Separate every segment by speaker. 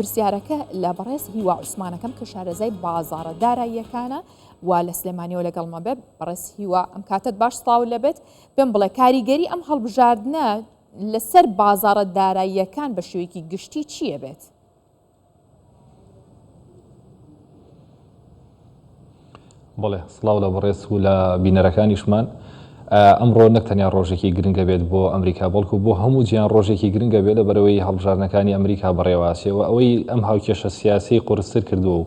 Speaker 1: پرسیارەکە لە بەڕێز هیوا عوسمانەکەم کە شارەزای بازاڕە داراییەکانە و لە سلێمانیەوە لەگەڵمە بێ. بەڕێز هیوا ئەم کاتەت باش سڵاو لەبێت. پێم بڵێ کاریگەری ئەم هەڵبژاردنە لەسەر بازاڕە داراییەکان بە شێوەیەکی گشتی چییە بێت؟
Speaker 2: بەڵێ سڵاو لە بەڕێز و لە بینەرەکانیشمان. ئەمڕۆ نەک تەنیا ڕۆژێکی گرنگە بێت بۆ ئەمریکا بەڵکو بۆ هەموو جیان ڕۆژێکی گرنگە بێت لە بەرەوەی هەڵبژاردنەکانی ئەمریکا بەڕێوەئەچێ و ئەوەی ئەم هاوکێشە سیاسیەی قورستر کردووە و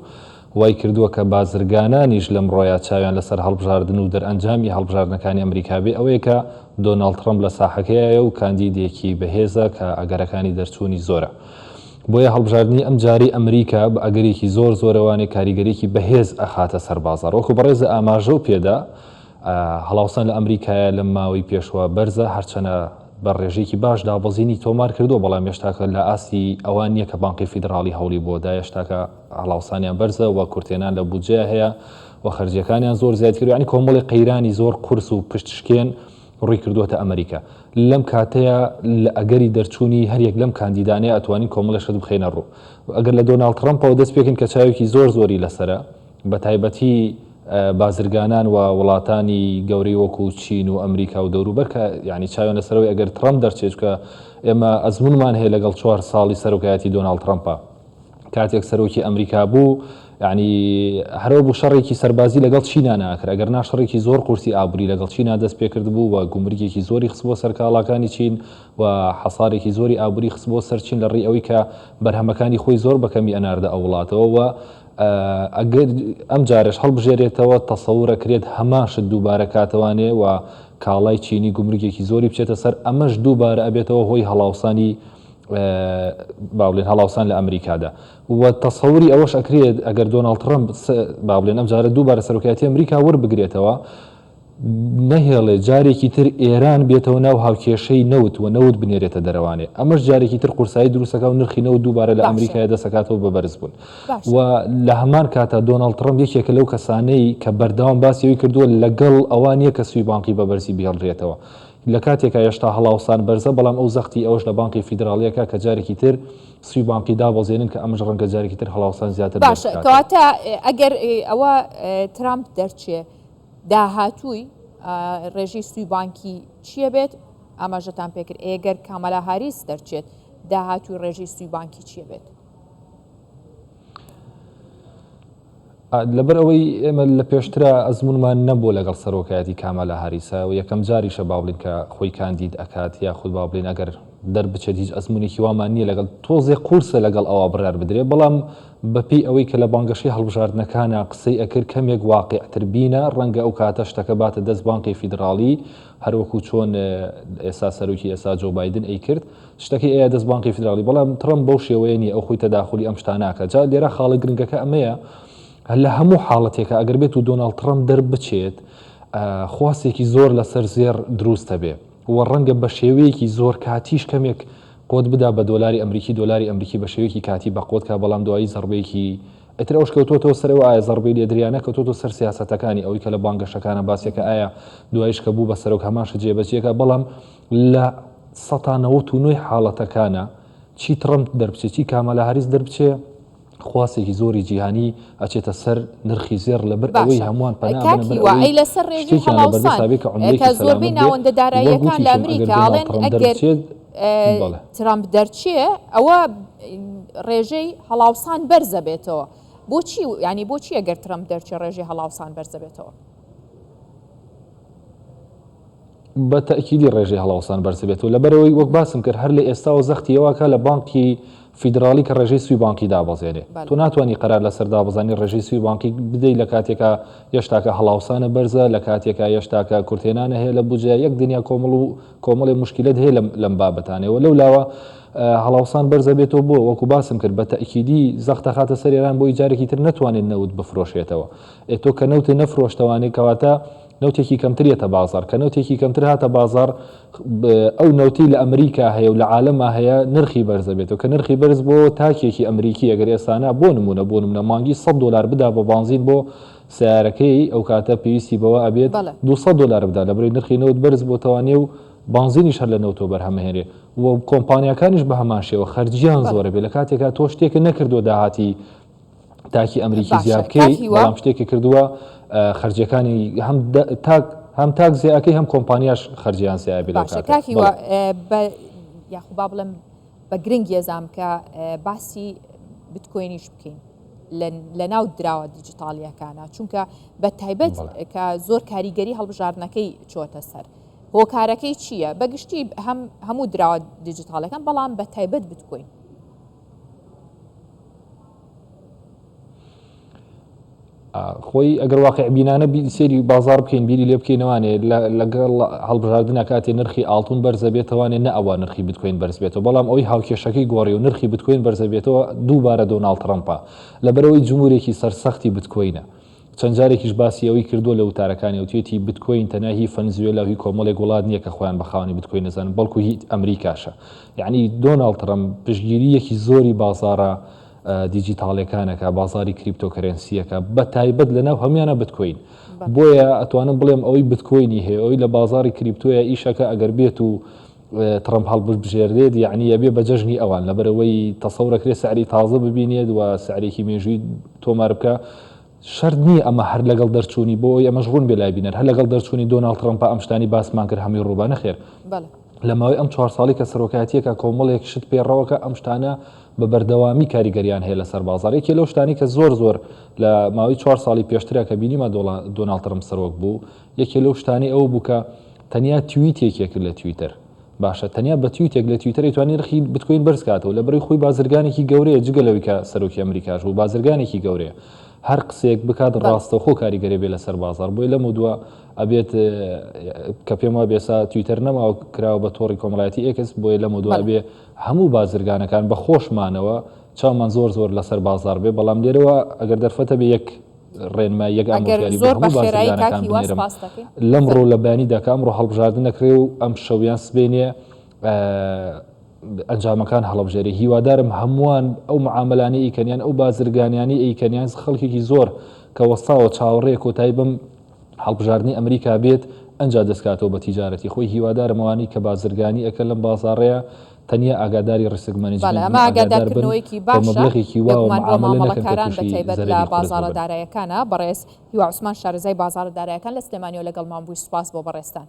Speaker 2: وای کردووە کە بازرگانانیش لەمڕۆیا چاویان لەسەر هەڵبژاردن و دەرئەنجامی هەڵبژاردنەکانی ئەمریکا بێ ئەوەیە کە دۆناڵد ترەمپ لە ساحەکەیایە و کاندیدێکی بەهێزە کە ئەگەرەکانی دەرچوونی زۆرە. بۆیە هەڵبژاردنی ئەمجارەی ئەمریکا بە ئەگەرێکی زۆر زۆرەوانێ کاریگەریی بەهێز ئەخاتە سەر بازاڕ. وەکو بەڕێزە ئاماژەو پێدا، هەڵاوسان لە ئەمریکایە لەم ماوەی پێشوە بەرزە، هەرچەنە بە ڕێژەیەکی باش دابەزینی تۆمار کردووە، بەڵام هێشتاکە لە ئاستی ئەوە نییە کە بانقی فیدڕاڵی هەوڵی بۆ دا، هێشتاکە هەڵاوسانیان بەرزە و کورتهێنان لە بودجەیا هەیە و خەرجییەکانیان زۆر زیاد کردووە، یانی کۆمەڵێک قەیرانی زۆر قورس و پشتشکێن ڕووی کردووەتە ئەمریکا. لەم کاتەیا لە ئەگەری دەرچوونی هەریەک لەم کاندیدانەیا ئەتوانین کۆمەڵێ شت بخەینە ڕوو. ئەگەر لە دۆناڵد تڕەمپەوە دەست پێکەین کە چاوێکی زۆر زۆری لەسەرە، بە تایبەتی بازرگانان و وڵاتانی گەورەی وەکو چین و ئەمریکا و دەوروبەر کە یانی چاویان لەسەرەوەی ئەگەر تڕەمپ دەرچێت چونکە ئێمە ئەزموونمان هەیە لەگەڵ چوار ساڵی سەرۆکایەتی دۆناڵد تڕەمپا. کاتێک سەرۆکی ئەمریکا بوو یانی هەرەوە بوو شەڕێکی سەربازی لەگەڵ چینا ناکرد ئەگەر نا شەڕێکی زۆر قورسی ئابووری لەگەڵ چینا دەست پێکردبوو و گومرگێکی زۆری خستبووە سەر کاڵاکانی چین و حەسارێکی زۆری ئابووری خستبووە سەر چین لە ڕێی ئەوەی کە بەرهەمەکانی خۆی زۆر بەکەمی ئەناردە ئەو وڵاتەوە و ئەگەر ئەم جارەش هەڵبژێرێتەوە تەسەورە کرێت هەمان شت دووبارە کاتەوانێ و کاڵای چینی گومرگێکی زۆری بچێتە سەر ئەمەش دووبارە ئەبێتەوە هۆی هەڵاوسانی با بڵێن هەڵاوسان لە ئەمریکادا و تەسەوری ئەوەش ئەکرێت ئەگەر دۆناڵد ترەمپ با بڵێن ئەم جارە دووبارە سەرۆکایەتی ئەمریکا وەربگرێتەوە نەهێڵێ جارێکی تر ئێران بێتەوە ناو هاوکێشەی نەوت و نەوت بنێرێتە دەرەوانێ ئەمەش جارێکی تر قورسایی دروستەکە و نرخی نەوت دووبارە لە ئەمریکای دەسەکاتەوە بە بەرز بوون و لە هەمان کاتا دۆناڵد ترەمپ یەکێکە لەو کەسانەی کە بەردەوام باسی ئەوی کردووە لەگەڵ ئەوە نییە کە سوی بانقی بە بەرزی بهێڵرێتەوە لە کاتێکا هێشتا هەڵاوسان بەرزە، بەڵام ئەو زەختی ئەوەش لە بانقی فیدراڵی ئەکا کە جارێکی تر سوی بانقی دابەزێنن کە ئەمەش ڕەنگە جارێکی تر هەڵاوسان زیاتر بەرز
Speaker 1: باشە
Speaker 2: بکاتەوە.
Speaker 1: کەواتە ئەگەر ئەوە ترامپ دەرچێ داهاتووی ڕێژەی سوی بانکی چییە بێت؟ ئاماژەتان پێکرد ئێگەر کامالا هاریس دەرچێت داهاتووی ڕێژەی سوی بانکی چییە بێت؟
Speaker 2: لەبەر ئەوەی ئێمە لە پێشترا ئەزموونمان نەبووە لەگەڵ سەرۆکایەتی کامالا هاریسا و یەکەم جاریشە با بڵێین کە خۆی کاندید ئەکات یاخود با بڵێین ئەگەر دەربچێت هیچ ئەزموونێکی وامان نییە لەگەڵ تۆزێ قورسە لەگەڵ ئەوە بڕیار بدرێ بەڵام بەپێی ئەوەی کە لە بانگەشەی هەڵبژاردنەکانا قسەی ئەکرد کەمێک واقیعتر بینە ڕەنگە ئەو کاتە شتەکە باتە دەست بانقی فیدراڵی هەروەکو چۆن ئێستا سەرۆکی ئێستا جۆ بایدن ئەیکرد شتەکەی ئەیا دەست بانقی فیدراڵی بەڵام ترەمپ بەو شێوەیە نییە ئەو خۆی تەداخولی ئەم شتانە ئەکات جا لێرە خاڵە گرنگەکە ئەمەیە لە هەموو حاڵەتێکا ئەگەر بێت و دۆناڵد ترەمپ دەربچێت خواستێکی زۆر لەسەر زێڕ دروست دەبێ و ڕەنگە بە شێوەیەکی زۆر کاتیش کەمێک قوت بدا بە دۆلاری ئەمریکی دۆلاری ئەمریکی بە شێوەیەکی کاتی بە قوت کا بەڵام دوایی زەڕبەیەکی ئیتر ئەوش کەوتۆتەوە سەر ئەوە ئایا زەڕبەی لێدریا نەکەوتۆتەوە سەر سیاسەتەکانی ئەوەی کە لە بانگەشەکانە باسیەکە ئایا دوایش کە بوو بە سەرۆک هەمان شت جێبەجێکا بەڵام لە سەتا نەوەت و نۆی حاڵەتەکانا چی تڕەمپ دەربچێ چی کامالا هاریس دەربچێ خواستێکی زۆری جیهانی ئەچێتە سەر نرخی زێڕ لەبەر ئەوەی
Speaker 1: باشە
Speaker 2: هەمووان پەنا
Speaker 1: کاک
Speaker 2: ئەبەنە بەر
Speaker 1: هیوا
Speaker 2: ئەوەی
Speaker 1: ئەی لەسەر ڕێژەی
Speaker 2: شتێکیان لە بەردەستا
Speaker 1: هەڵاوسان
Speaker 2: بێ کە
Speaker 1: کە
Speaker 2: عوملەیەکی
Speaker 1: زۆربەی
Speaker 2: سەلامەت بێ
Speaker 1: ناوەندە
Speaker 2: وەک
Speaker 1: داراییەکان لە
Speaker 2: وتیشم ئەگەر
Speaker 1: ئەمریکا
Speaker 2: دۆناڵد
Speaker 1: ئەڵێن
Speaker 2: تڕەمپ
Speaker 1: ئەگەر
Speaker 2: دەربچێت بەڵێ.
Speaker 1: ترەمپ دەرچێ ئەوە ڕێژەی هەڵاوسان بەرزەبێتەوە بۆچی یانی بۆچی ئەگەر ترەمپ دەرچێ ڕێژەی هەڵاوسان بەرزەبێتەوە؟
Speaker 2: بە تەئکیدی ڕێژەی هەڵاوسان بەرزبێتەوە لەبەرئەوەی وەک باسم کرد هەر لە ئێستاوە زەختی ئەوە لە بانقی فیدراڵی کە ڕێژەی سوی بانقی دابەزێنێ تۆ ناتوانانی قەرار لەسەر دابەزانی ڕێژەی سوی بانقی بدەی لە کاتێکا هێشتاکە هەڵاوسانە بەرزە لە کاتێکا هێشتاکە کورتهێنانە هەیە لە بودجە یەک دنیا کۆمەڵ و کۆمەڵێ موشکیلەت هەیە لەم لەم بابەتانەوە لەو لاوە هەڵاوسان بەرزە بێتەوە بۆ وەکو باسم کرد بە تەئکیدی زەخت دەخاتە سەر ئێران بۆی جارێکی تر نەتوانێت نەوت بفرۆشێتەوە ئێ تۆ کە نەوتت نەفرۆشتەوانێ کەواتە نەوتێکی کەمتر یەتە بازاڕ، کە نەوتێکی کەمتر هاتە بازاڕ ئەو نەوتەی لە ئەمریکا هەیە و لە عالەما هەیە نرخی بەرز دەبێتەوە، کە نرخی بەرز بۆوە تاکێکی ئەمریکی ئەگەر ئێستانا بۆ نموونە بۆ نموونە مانگی سەد دۆلار بدا بە بانزین بۆ سەیارەکەی ئەو کاتە پێویستی بەوە ئەبێت 200 دۆلار بدا لەبەرئەوەی نرخی نەوت بەرز بۆتەوانێ و. بانزینیش هەر لە نەوتەوە بەرهەمەهێنرێ و کۆمپانیاکانیش بە هەمان شێوە خەرجیان زۆرە بێ لە کاتێکا تۆ شتێکە نەکردووە داهاتی تاکی ئەمریکی زیاد بکەی بەڵام شتێکی کردووە خەرجیەکانی هەم تاک هەم تاک زیاکەی هەم کۆمپانیاش خەرجیان زیابێ
Speaker 1: باشە کاک هیوا بە یاخو با بڵێم بە گرنگ یەزام کە باسی بتکۆینیش بکەین لە ناو دراوە دیجیتاڵیەکانە چونکە بە تایبەت کە زۆر کاریگەری هەڵبژاردنەکەی چۆتە سەر هۆکارەکەی چییە؟ بەگشتی هەم هەموو دراوە دیجیتاڵەکان بەڵام بە تایبەت بتکۆین.
Speaker 2: خۆی ئەگەر واقع بینانە سێری بازار بکەین بیری لێ بکەینەوانێ لەگەڵ هەڵبژاردنە کاتێ نرخی ئاڵتون بەرزە بێتەوانێ نە ئەوە نرخی بتکوین بەرز بێتەوە بەڵام ئەوی هاوکێشەکەی گۆڕی و نرخی بتکوین بەرزە بێتەوە دووبارە دۆناڵد ترەمپە لەبەرەوەی جمهورێکی سەرسەختی بتکوینە چەند جارێکیش باسی ئەوەی کردووە لە وتارەکانی وتویەتی بتکۆین تەنیا هی فەنزوێلا و هی کۆمەڵێک وڵات نییە کە خۆیان بە خاوەنی بتکۆین دەزانن بەڵکو هی ئەمریکاشە یەعنی دۆناڵد ترەمپ پشتگیرییەکی زۆری بازاڕە دیجیتاڵیەکانەکە بازاری cryptocurrency یەکە بە تایبەت لەناو هەمویانە بتکۆین بۆیە ئەتوانم بڵێم ئەوەی بتکۆینی هەیە ئەوەی لە بازاری crypto یە ئیشەکە ئەگەر بێت و تڕەمپ هەڵببژێردرێت یەعنی ئەبێ بە جەژنی ئەوان لەبەرئەوەی تەسەورەکرێت سعری تازە ببینێت و سعرێکی مێژووی تۆمار بکە شەرت نییە ئەمە هەر لەگەڵ دەرچوونی بۆ ئەوەی ئەمەش ڕوون بێ لای بینەر هەر لەگەڵ دەرچوونی دۆناڵد ترەمپا ئەم شتانی باسمان کرد هەمووی ڕووبا نەخێر لە ماوەی ئەم چوار ساڵی کە سەرۆکایەتیەکە کۆمەڵێک شت پێڕەوەکە ئەم شتانە بە بەردەوامی کاریگەریان هەیە لەسەر بازار یەکێ لەو شتانی کە زۆر زۆر لە ماوەی چوار ساڵی پێشترا کە بینیمە دۆناڵد ترەمپ سەرۆک بوو یەکێ لەو شتانی ئەو بوو کە تەنیا تویتێکێ کرد لە تویتەر باشە تەنیا بە تویتێک لە تویتەر ئەیتوانی نرخی بتکۆین بەرز کاتەوە لەبەرەی خۆی بازرگانێکی گەورەیە جگە لەوەی کە سەرۆکی ئەمریکاش بوو بازرگانێکی گەورەیە هەر قسەیەک بکات ڕاستەوخۆ کاریگەری بێ لەسەر بازار بۆیە لەم دوا ئەبێت کە پێم وابێ ئێستا تویتەر نەماوە کراوە بە تۆڕی کۆمەڵایەتی ئێکس بۆیە لەم دوا ئەبێ هەموو بازرگانەکان بە خۆشمانەوە چاومان زۆر زۆر لەسەر بازار بێ بەڵام لێرەوە ئەگەر دەرفەتە بێ یەک ڕێنمایی یەک
Speaker 1: ئەگەر
Speaker 2: ئامۆژگاری بۆ
Speaker 1: زۆر بە
Speaker 2: هەموو
Speaker 1: خێرایی کاک
Speaker 2: بازرگانەکان
Speaker 1: هیوا
Speaker 2: بنێرم
Speaker 1: سپاست دەکەین.
Speaker 2: لەمڕۆ
Speaker 1: فەرموو.
Speaker 2: لە بەیانیدا کە ئەمڕۆ هەڵبژاردن دەکرێ و ئەمشەو یان سبەینێ ئەنجامەکان هەڵبژێرێ هیوادارم هەمووان ئەو معاملانەی ئەیکەن یان ئەو بازرگانیانەی ئەیکەن یان خەڵکێکی زۆر کە وەستاوە چاوەڕێیە کۆتایی بەم هەڵبژاردنی ئەمریکا بێت ئەنجا دەستکاتەوە بە تیجارەتی خۆی هیوادارم ئەوانەی کە بازرگانی ئەکەن لەم بازاڕەیە تەنیا ئاگاداری ریسک
Speaker 1: بەڵێ
Speaker 2: management
Speaker 1: ئەمە
Speaker 2: بن ئاگادار بن
Speaker 1: ئاگادارکردنەوەیەکی
Speaker 2: بە
Speaker 1: باشە
Speaker 2: مەبلەغێکی واوە
Speaker 1: بێگومان بۆ
Speaker 2: معامەلە نەکەن کە
Speaker 1: مامەڵەکاران
Speaker 2: تووشی
Speaker 1: بەتایبەت لە
Speaker 2: زەرەری قورس
Speaker 1: بازاڕە
Speaker 2: ببن.
Speaker 1: دارایەکانا بەڕێز هیوا عوسمان شارەزای بازاڕە دارایەکان لە سلێمانیەوە لەگەڵمان بووی سوپاس بۆ بەڕێزتان.